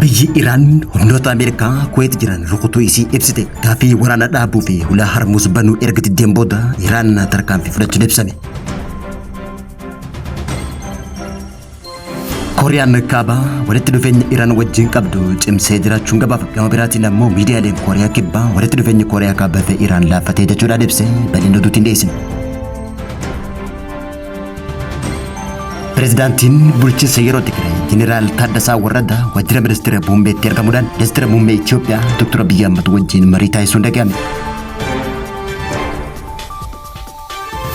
Biyyi Iraan humnoota Ameerikaa Kuweet jiran rukutuu isii ibsite. Gaaffii waraana dhaabuu fi hulaa Harmuuz banuu erga diddeen booda Iraan tarkaanfii fudhachuun ibsame. Kooriyaan Kaabaa walitti dhufeenya Iraan wajjin qabdu cimsee jiraachuun gabaafame. Gama biraatiin ammoo miidiyaaleen Kooriyaa Kibbaa walitti dhufeenyi Kooriyaa Kaabaa fi Iraan laaffatee jechuudhaan ibse bal'ina oduutiin dhiyeessina. Pireezidaantiin bulchiinsa yeroo Tigraay Jeneraal Taaddasaa Warradaa waajjira ministeera muummeetti argamuudhaan ministeera muummee Itoophiyaa Dr. Abiyyi Ahmad wajjin marii taasisuun dhaga'ame.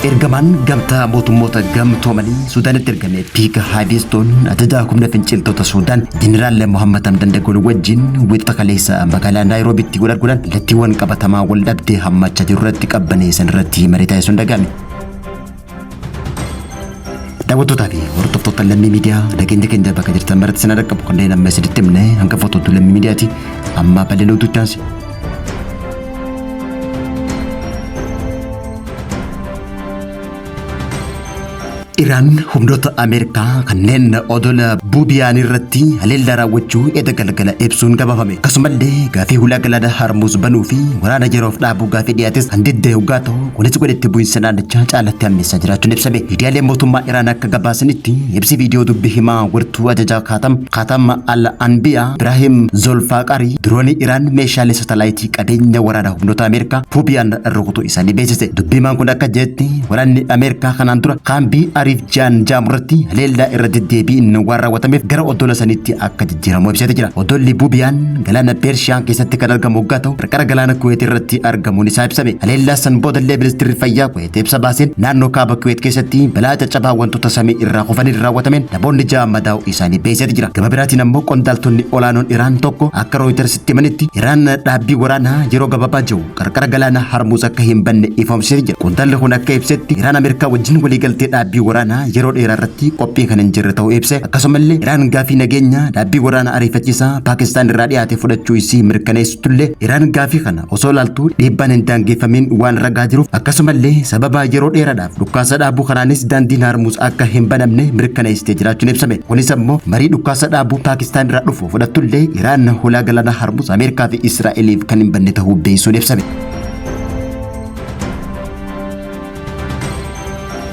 Ergamaan gamtaa mootummoota gamtoomanii Suudaanitti ergame Piika Haavistoon ajajaa humna finciltoota Suudaan Jeneraal Mohammad Hamdan Dagalo wajjin wiixata kaleessa magaalaa Naayiroobiitti wal arguudhaan kallattiiwwan qabatamaa wal dhabdee hammachaa jiru irratti qabbaneessan irratti marii taasisuun dhaga'ame. Daawwattootaa fi hordoftoota Lammii Miidiyaa, nageenya keenya bakka jirtan maratti sana dhaqqabu. Kanneen amma isinitti himne hanga fototu Lammii Miidiyaati. Amma bal'ina oduutti aansi. Iraan humnoota Ameerikaa kanneen odola Buubiyaan irratti haleellaa raawwachuu eda galgala ibsuun gabaafame. Akkasumallee gaafii hulaa galaana Harmuuz banuu fi waraana yeroof dhaabuu gaafii dhiyaates kan didde hoggaa ta'u, kunis walitti bu'iinsa naannichaa caalatti hammeessaa jiraachuun ibsame. Miidiyaaleen mootummaa Iraan akka gabaasanitti, ibsi viidiyoo dubbi himaa wirtuu ajajaa Kaatam Kaatam Al Anbiyaa Ibraahim Zolfaaqarii diroonii Iraan meeshaalee satalaayitii qabeenya waraanaa humnoota Ameerikaa Puubiyaan rukutuu isaanii beeksise. Dubbi himaan kun akka jedhetti, waraanni Ameerikaa kanaan dura kaambii Ariif Jaan jaamu irratti haleellaa irra deddeebiin waan raawwatameef gara odola saniitti akka jijjiiramu ibseeti jira. Odolli Buubiyaan galaana Peershiyaan keessatti kan argamu hoggaa ta'u, qarqara galaana Kuweet irratti argamuun isaa ibsame. Haleellaa san boodallee ministeerri fayyaa Kuweet ibsa baaseen, naannoo kaaba Kuweet keessatti balaa caccabaa wantoota samii irraa kufaniin raawwatameen namoonni 6 madaa'uu isaanii beeksiseeti jira. Gama biraatiin ammoo qondaaltonni olaanoon Iraan tokko akka Rooyitersitti himanitti, Iraan dhaabbii waraanaa yeroo gabaabaa jiru qarqara galaana Harmuuz akka hin banne ifoomsee jira. Qondaalli kun akka ibsetti, Iraan Ameerikaa wajjin waliigaltee dhaabbii waraanaa yeroo dheeraa irratti qophii kan hin jirre ta'uu ibse. Akkasumallee Iraan gaafii nageenya dhaabbii waraanaa ariifachiisaa Paakistaan irraa dhiyaate fudhachuu isii mirkaneessitullee, Iraan gaafii kana osoo ilaaltuu dhiibbaan hin daangeffamiin waan ragaa jiruuf, akkasumallee sababa yeroo dheeraadhaaf dhukkaasa dhaabuu kanaanis daandiin Harmuuz akka hin banamne mirkaneessitee jiraachuun ibsame. Kunis ammoo marii dhukkaasa dhaabuu Paakistaan irraa dhufu fudhattullee, Iraan hulaa galaana Harmuuz Ameerikaa fi Israa'eliif kan hin banne ta'uu beeksisuun ibsame.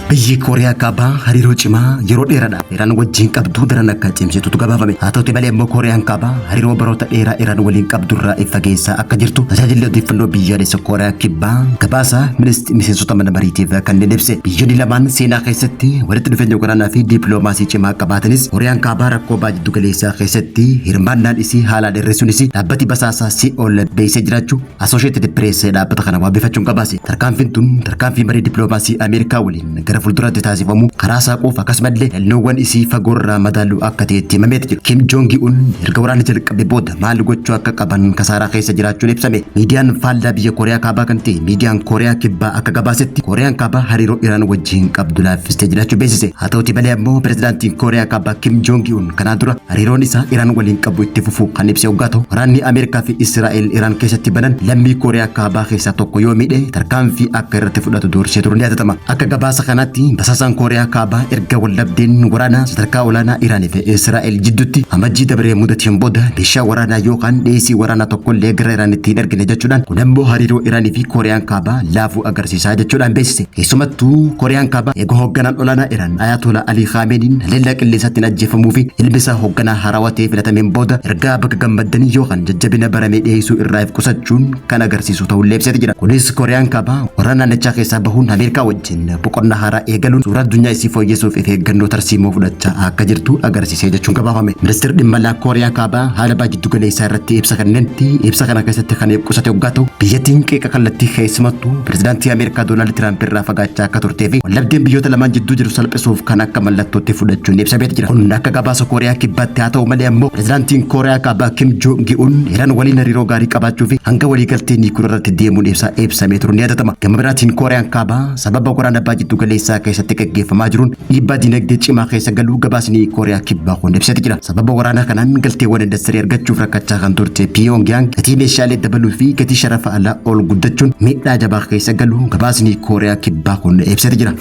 Biyyi Kooriyaa Kaabaa hariiroo cimaa yeroo dheeraadhaaf Iraan wajjin qabdu daran akka cimsitutu gabaafame. Haa ta'uti malee immoo Kooriyaan Kaabaa hariiroo baroota dheeraa Iraan waliin qabdu irraa if fageessaa akka jirtu tajaajilli odeeffannoo biyyaalessa Kooriyaa Kibbaa gabaasa miseensota mana mariitiif kanneen ibse. Biyyoonni lamaan seenaa keessatti walitti dhufeenya waraanaa fi dippiloomaasii cimaa qabaatanis, Kooriyaan Kaabaa rakkoo baha jiddu galeessaa keessatti hirmaannaan isii haalaan hir'isuun isii dhaabbati basaasaa Se'ool beeksisee jiraachuu Associated Press dhaabbata kana wabeeffachuun gabaase. Tarkaanfiin tun tarkaanfii marii dippiloomaasii Ameerikaa waliin gara fuulduraatti taasifamu karaa saaquuf, akkasumallee filannoowwan isii fagoorraa madaaluu akka ta'etti himameeti jira. Kim Joongi Un erga waraanni jalqabe booda maal gochuu akka qaban kasaaraa keessa jiraachuun ibsame. Miidiyaan faallaa biyya Kooriyaa Kaabaa kan ta'e miidiyaan Kooriyaa Kibbaa akka gabaasetti, Kooriyaan Kaabaa hariiroo Iraan wajjin qabdu laaffistee jiraachuu beeksise. Haa ta'uti malee ammoo pirezidaantiin Kooriyaa Kaabaa Kim Joongi Un kanaan dura hariiroon isaa Iraan waliin qabu itti fufuu kan ibse hoggaa ta'u, waraanni Ameerikaa fi Israa'el Iraan keessatti banan lammii Kooriyaa Kaabaa keessaa tokko yoo miidhe tarkaanfii akka irratti fudhatu doorsisee turuun ni yaadatama. Akka gabaasa kanaatti, basaasaan Kooriyaa Kaabaa erga waldhabdeen waraanaa sadarkaa olaanaa Iraanii fi Israa'el jidduutti Amajjii dabree mudateen booda meeshaa waraanaa yookaan dhiyeessii waraanaa tokkollee gara Iraanitti hin ergine jechuudhaan, kun ammoo hariiroo Iraanii fi Kooriyaan Kaabaa laafuu agarsiisaa jechuudhaan beeksise. Keessumattuu Kooriyaan Kaabaa eega hoogganaan olaanaa Iraan Ayaatolaa Alii Khaameniin haleellaa qilleensaatiin ajjeefamuu fi ilmi isaa hoogganaa haarawaa ta'ee filatameen booda ergaa baga gammaddanii yookaan jajjabina baramee dhiyeessuu irraa if qusachuun kan agarsiisu ta'ullee ibseeti jira. Kunis Kooriyaan Kaabaa waraana naannichaa keessaa bahuun Ameerikaa wajjin boqonnaa haaraa eegaluun suuraa addunyaa isii fooyyessuuf if eeggannoo tarsiimoo fudhachaa akka jirtu agarsiisee jechuun gabaafame. Ministeerri dhimma alaa Kooriyaa Kaabaa haala baha jiddu galeessaa irratti ibsa kennetti ibsa kana keessatti kan if qusate hoggaa ta'u, biyyattiin qeeqa kallattii keessumattuu pirezidaantii Ameerikaa Doonaald Tiraamp irraa fagaachaa akka turtee fi waldhabdeen biyyoota lamaan jidduu jiru salphisuuf kan akka mallattootti fudhachuun ibsameeti jira. Kun akka gabaasa Kooriyaa Kibbaatti. Haa ta'u malee ammoo pirezidaantiin Kooriyaa Kaabaa Kim Joongi Un Iraan waliin hariiroo gaarii qabaachuu fi hanga waliigaltee niikular irratti deemuun ibsa ibsamee turuun ni yaadatama. Gama biraatiin Kooriyaan Kaabaa sababa waraana baha jiddu galeessaa keessatti gaggeeffamaa jiruun dhiibbaa dinagdee cimaa keessa galuu gabaasni Kooriyaa Kibbaa kun ibseeti jira. Sababa waraanaa kanaan galteewwan indastirii argachuuf rakkachaa kan turte Piyoongiyaang gatii meeshaalee dabaluu fi gatii sharafa alaa ol guddachuun miidhaa jabaa keessa galuu gabaasni Kooriyaa Kibbaa kun ibseeti jira.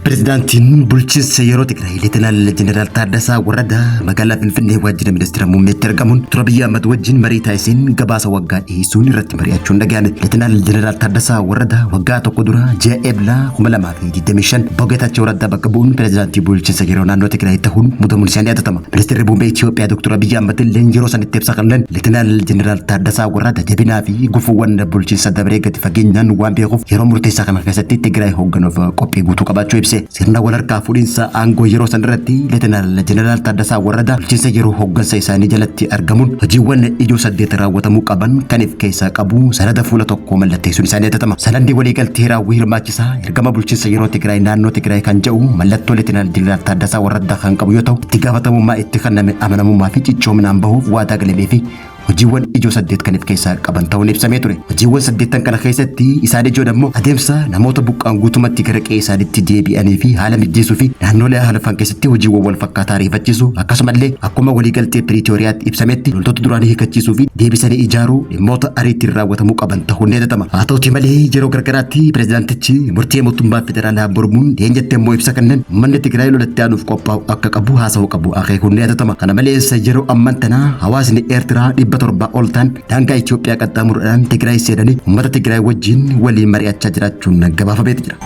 Pirezidaantiin bulchiinsa yeroo Tigraay Leetanaal Jeneraal Taaddasaa Warradaa magaalaa Finfinnee waajjira ministeera muummeetti argamuun Dr. Abiyyi Ahmad wajjin marii taasiseen gabaasa waggaa dhiyeessuun irratti mari'achuun dhaga'ame. Leetanaal Jeneraal Taaddasaa Warradaa waggaa tokko dura ji'a Eblaa 2025 Obbo Geetaachoo Raddaa bakka bu'uun pirezidaantii bulchiinsa yeroo naannoo Tigraay ta'uun muudamuun isaanii yaadatama. Ministeerri muummee Itoophiyaa Dr. Abiyyi Ahmad illee yeroo sanitti ibsa kennan Leetanaal Jeneraal Taaddasaa Warradaa jabinaa fi gufuuwwan bulchiinsa dabaree gadi fageenyaan waan beekuuf yeroo murteessaa kana keessatti Tigraay hoogganuuf qophii guutuu qabaachuu ibse. Sirna walharkaa fuudhinsa aangoo yeroo san irratti Leetanaal Jeneraal Taaddasaa Warradaa bulchiinsa yeroo hooggansa isaanii jalatti argamuun hojiiwwan ijoo 8 raawwatamuu qaban kan of keessaa qabu sanada fuula tokko mallatteessuun isaanii yaadatama. Sanadni waliigaltee raawwii hirmaachisaa ergama bulchiinsa yeroo Tigraay naannoo Tigraay kan jedhu mallattoo Leetanaal Jeneraal Taaddasaa Warradaa kan qabu yoo ta'u itti gaafatamummaa itti kenname amanamummaa fi cichoominaan bahuuf waadaa galamee fi hojiiwwan ijoo 8 kan of keessaa qaban ta'uun ibsamee ture. Hojiiwwan 8 kana keessatti isaan ijoon ammoo adeemsa namoota buqqaan guutumatti gara qe'ee isaaniitti deebi'anii fi haala mijeessuu fi naannolee haalafan keessatti hojiiwwan wal fakkaataa ariifachiisuu akkasumallee akkuma waliigaltee Piriitooriyaatti ibsametti loltoota duraanii hiikachiisuu fi deebisanii ijaaruu dhimmoota ariitiin raawwatamuu qaban ta'uun ni yaadatama. Haa ta'utii malee yeroo gargaraatti pirezidaantichi murtee mootummaa federaalaa mormuun dhiyeenyatti ammoo ibsa kennan uummanni Tigraay lolatti aanuuf qophaa'u akka qabu haasa'uu qabu akeekuun ni yaadatama. Kana malees yeroo ammaan tanaa hawaasni Eertiraa 700 ol ta'an daangaa Itoophiyaa qaxxaamuruudhaan Tigraay seenanii uummata Tigraay wajjin waliin mari'achaa jiraachuun gabaafameeti jira.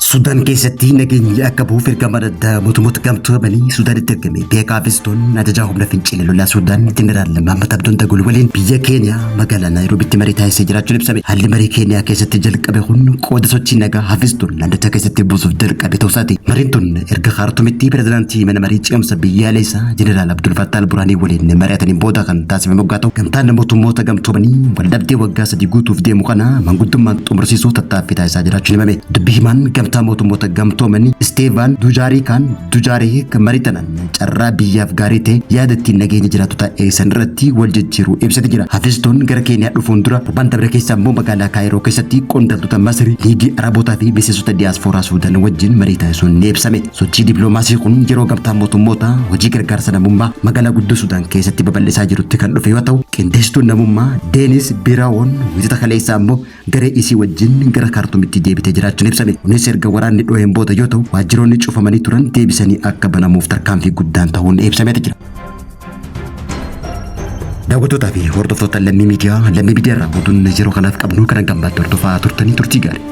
Sudaan keessatti nageenyi akka bu'uuf ergama addaa mootummoota gamtoomanii Sudaanitti ergame Beekaa Fistoon ajajaa humna fincila lolaa Sudaan Jeneraal Mahammad Abduun Dagul waliin biyya Keeniyaa magaalaa Naayiroobitti marii taasisee jiraachuun ibsame. Haalli marii Keeniyaa keessatti jalqabe kun qooda sochii nagaa Hafistoon naannicha keessatti buusuuf jalqabe ta'uu isaati. Mariin tun erga Kaartumitti pirezidaantii mana marii ce'umsa biyyaalessaa Jeneraal Abdul Fattah Al-Burhaanii waliin mari'ataniin booda kan taasifame waggaa ta'u gamtaan mootummoota gamtoomanii waldhabdee waggaa 3 guutuuf deemu kana manguddummaan xumursiisuuf tattaaffii taasisaa jiraachuun himame. Dubbi himaan gamtaa mootummoota gamtoomanii Isteevaan Dujaarikaan Dujaariik marii tanaan carraa biyyaaf gaarii ta'e yaada ittiin nageenya jiraatu ta'e san irratti wal jijjiiruu ibsate jira. Hafistoon gara Keeniyaa dhufuun dura torban dabre keessa immoo magaalaa Kaayiroo keessatti qondaaltota Masrii, Liigii Arabootaa fi miseensota diyaaspooraa Suudaan wajjin marii taasisuun ni ibsame. Sochii dippiloomaasii kun yeroo gamtaa mootummoota hojii gargaarsa namummaa magaalaa guddoo Suudaan keessatti babal'isaa jirutti kan dhufe yoo ta'u, qindeessituun namummaa Deenis Biraawon wiixata kaleessaa immoo garee isii wajjin gara Kaartumitti deebitee jiraachuun ibsame. Kunis erga waraanni dhoheen booda yoo ta'u, waajjiroonni cufamanii turan deebisanii akka banamuuf tarkaanfii guddaan ta'uun ibsameeti jira. Daawwattootaa fi hordoftoota Lammii Miidiyaa, Lammii Miidiyaa irraa oduun yeroo kanaaf qabnu kan gammaatti hordofaa turtanii turtii gaarii.